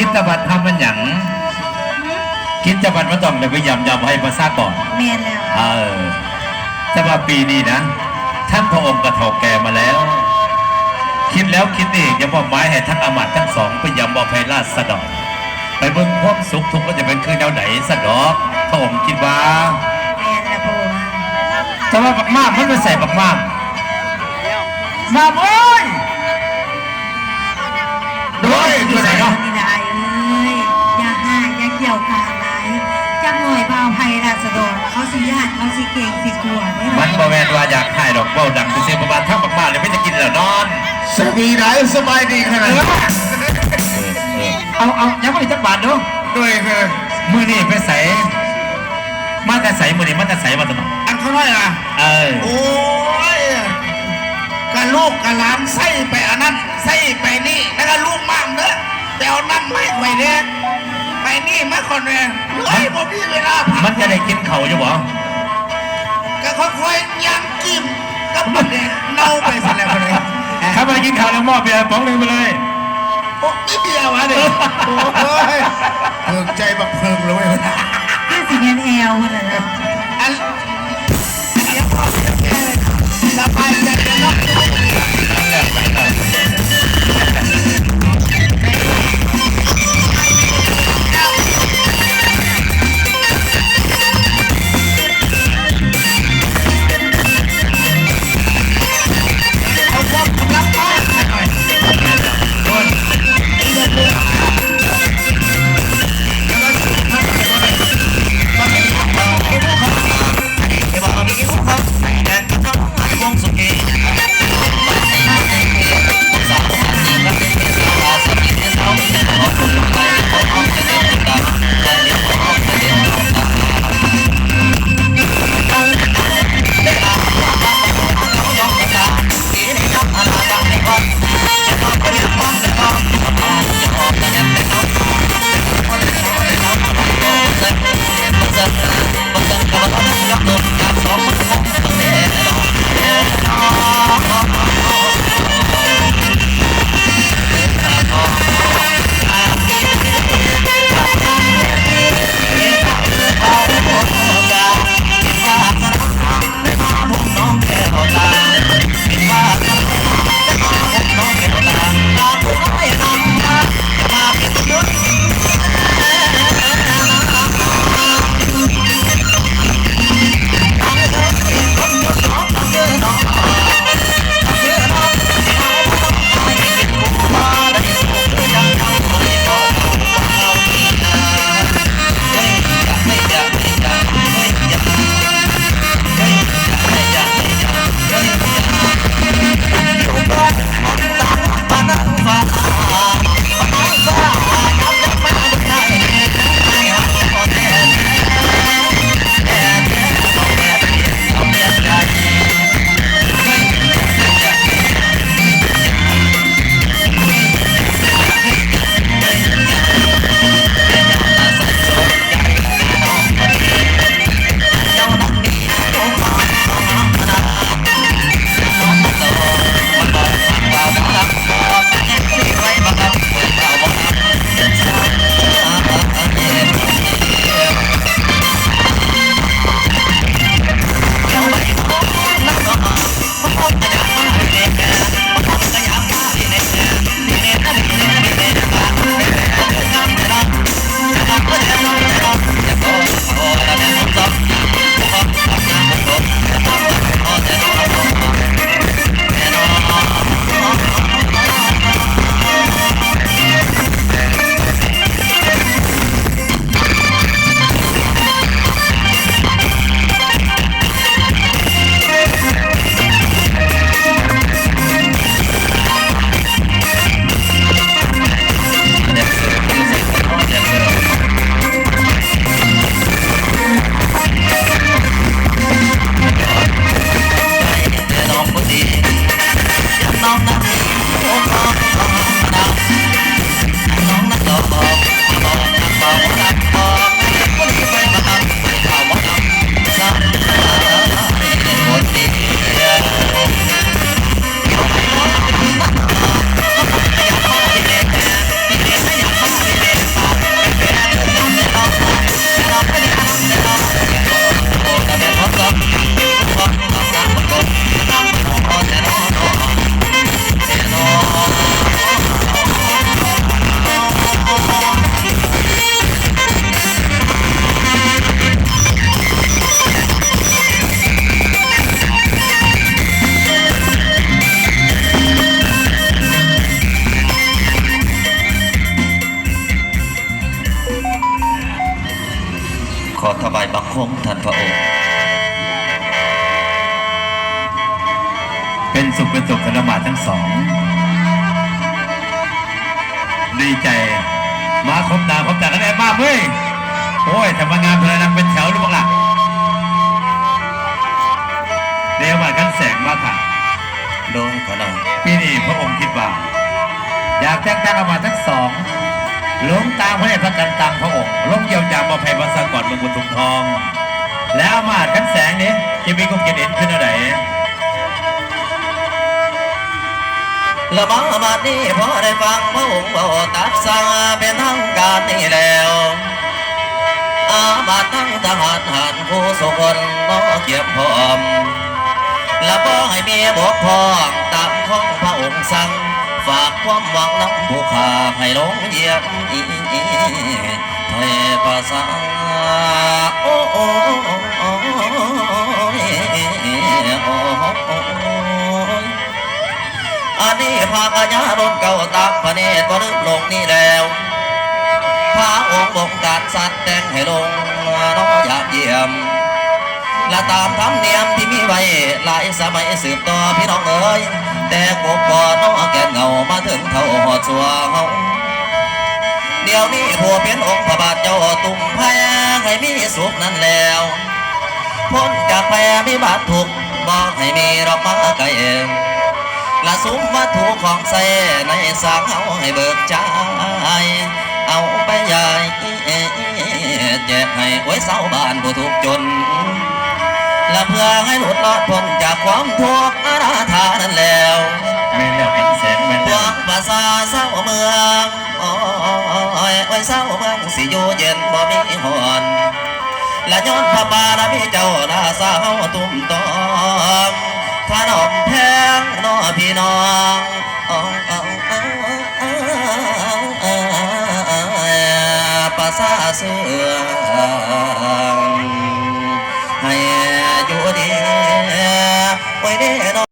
ກິດຈະວັດເຮົາມັນຫຍັງ? ກິດຈະວັດມັນຕ້ອງໄດ້ໄປຢ້ຽມຢາມໃຫ້ປະຊາກອນ. ແມ່ນແລ້ວ. ເອີ ແຕ່ວ່າປີນີ້ນະ ທ່ານພະອົງກໍເຖົ້າແກ່ມາແລ້ວ ຄິດແລ້ວຄິດອີກ ຢາກມອບໝາຍໃຫ້ທັງອາມາດທັງສອງໄປຢ້ຽມມອບໃຫ້ລາຊະດອນ ໄປເບິ່ງຄວາມສຸກທຸກມັນຈະເປັນຄືແນວໃດຊັ້ນດອກ. ພະອົງຄິດວ່າ. ແມ່ນລະພໍ່. ແຕ່ວ່າບັກໝາກມັນໄປໃສ ບັກໝາກ? ໝາກເອີຍ! ໂອ້ຍ ຢູ່ໃສເນາະ? ນີ້ລະອ້າຍເອີຍ ຢ່າຮ້າຍ ຢ່າກ່ຽວກາດຫຼາຍ ຈັກໜ້ອຍບ່າວໄພລາຊະດອນ ເຂົາຊິຢ້ານ ເຂົາຊິເກງຊິກົວເດ້. ມັນບໍ່ແມ່ນວ່າຢາກຮ້າຍດອກ ເວົ້າດັງຊື່ໆ ເພາະວ່າທາງບັກໝາກນີ້ມີແຕ່ກິນແລ້ວນອນ. ສະບາຍດີ ສະບາຍດີຂະໜາດ. ເອີ ເອີ ເອີ ເອົາ ເອົາ ຍັງບໍ່ໄດ້ຈັກບາດເນາະ. ໂດຍ ເອີ ມື້ນີ້ໄປໃສ? ມາແຕ່ໃສ? ມື້ນີ້ມາແຕ່ໃສ ວ່າຊັ້ນເນາະ. ອັນຂ້ານ້ອຍນະ? ເອີ ໂອ້ຍ ກະລູກກະຫຼານໃຊ້ໄປອັນນັ້ນ ໃຊ້ໄປນີ້ ແລ້ວກະລູກໝ່າງເດີ ໄປເອົານ້ຳມາໃຫ້ຂ້ອຍແດ່ ໄປນີ້ມາຂອນແດ່ ເອີຍ ບໍ່ມີເວລາພັກ. ມັນຈະໄດ້ກິນເຂົ້າຢູ່ບໍ່? ກະຄ່ອຍໆຍ່າງກິນກັບໝາກແດງເນົ່າໄປຊັ້ນແຫຼະ. ຄັນວ່າກິນເຂົ້າແລ້ວມອບເບຍປ໋ອງໜຶ່ງໄປເລີຍ. ໂອ້ ອີເບຍວະເດ້. ໂອ້ຍ ເພິ່ງໃຈບັກເພິ່ງເລີຍ. ຄືຊິແມ່ນແອວພຸ້ນແຫຼະເນາະ. ອັນ ອັນດຽວພໍດຽວແກ່ ສະບາຍໃຈເນາະ. ບັງຄົມທ່ານພະອົງ ເປັນສຸກເປັນສຸກ ທ່ານອາມາດທັງສອງ ດີໃຈ ມາຄົບໜ້າຄົບຕາກັນແລ້ວ ມາເວີຍ ໂອ້ຍ ຖ້າມາງາມເທົ່າໃດ ນັ່ງເປັນແຖວ ລູກບັກຫຼ້າ ເດວມາຄັນແສງມາຄ່ະ. ໂດຍ ຂະໜາດປີນີ້ພະອົງຄິດວ່າ ຢາກແຕ່ງຕັ້ງອາມາດທັງສອງ ລົງຕ່າງປະເທດ ພາກັນຕ່າງພະອົງ ລົງຢ້ຽມຢາມມອບໃຫ້ປະຊາກອນເມືອງປະທຸມທອງ ແລະ ອາມາດຄັນແສງນີ້ ຈະມີຄວາມຄິດເຫັນຄືແນວໃດ? ລະມາບັດນີ້ພໍໄດ້ຟັງພະອົງເວົ້າຕັດສັ່ງເປັນທາງການນີ້ແລ້ວ ອາມາດທັງທະຫານຫານຄູ່ສູ່ຄົນ ເນາະກຽມພ້ອມ ລະບໍ່ໃຫ້ມີບົກຜ່ອງ ຕາມຂອງພະອົງສັ່ງ ຝາກຄວາມຫວັງນຳຜູ້ຂ້າ ໃຫ້ລົງຢ້ຽມ ໄທປະຊາ ໂອ້ຍ ອັນນີ້ພະກະຍາລຸນເກົ່າຕາມພະເນດບໍ່ລືມລົງນີ້ແລ້ວ ພະອົງບົງການສັດແຕ່ງໃຫ້ລົງເນາະຢາມຢ້ຽມ ລະຕາມທຳນຽມທີ່ມີໄວ້ຫຼາຍສະໄໝສືບຕໍ່ ພີ່ນ້ອງເອີຍ ແຕ່ກົກກໍເນາະແກ່ນເຫງົາ ມາເຖິງເຖົ້າຮອດຊົ່ວເຮົາ ດຽວນີ້ຜູ້ເປັນອົງພະບາດເຈົ້າຕຸ້ມໄພ ໃຫ້ມີສຸກນັ້ນແລ້ວ ພົ້ນຈາກໄພມີບາດທຸກ ບໍ່ໃຫ້ມີດອກມາໃກ້ ລະສຸມວັດຖຸຂອງໃຊ້ໃນສາງເຮົາໃຫ້ເບີກຈ່າຍ ເອົາໄປຢາຍແຈກໃຫ້ ໂອ້ຍ ຊາວບ້ານຜູ້ທຸກຈົນ ລະເພື່ອໃຫ້ຫຼຸດລອດພົ້ນຈາກຄວາມທຸກອະນາຖານັ້ນແລ້ວ ແມ່ນແລ້ວ ເປັນແສງ ແມ່ນແລ້ວ ພວກປະຊາຊາວເມືອງ ໂອ້ຍ ໂອ້ຍ ຊາວເມືອງຊິຢູ່ເຢັນບໍ່ມີຮ້ອນ ລະຍ້ອນພະບາລະມີເຈົ້າລາຊາເຮົາຕຸ້ມຕ້ອມ ຖະໜອມແພງເນາະພີ່ນ້ອງ ປະຊາເຊື່ອ ໃຫ້ຢູ່ດີ ໂອ້ຍເດ້ເນາະ.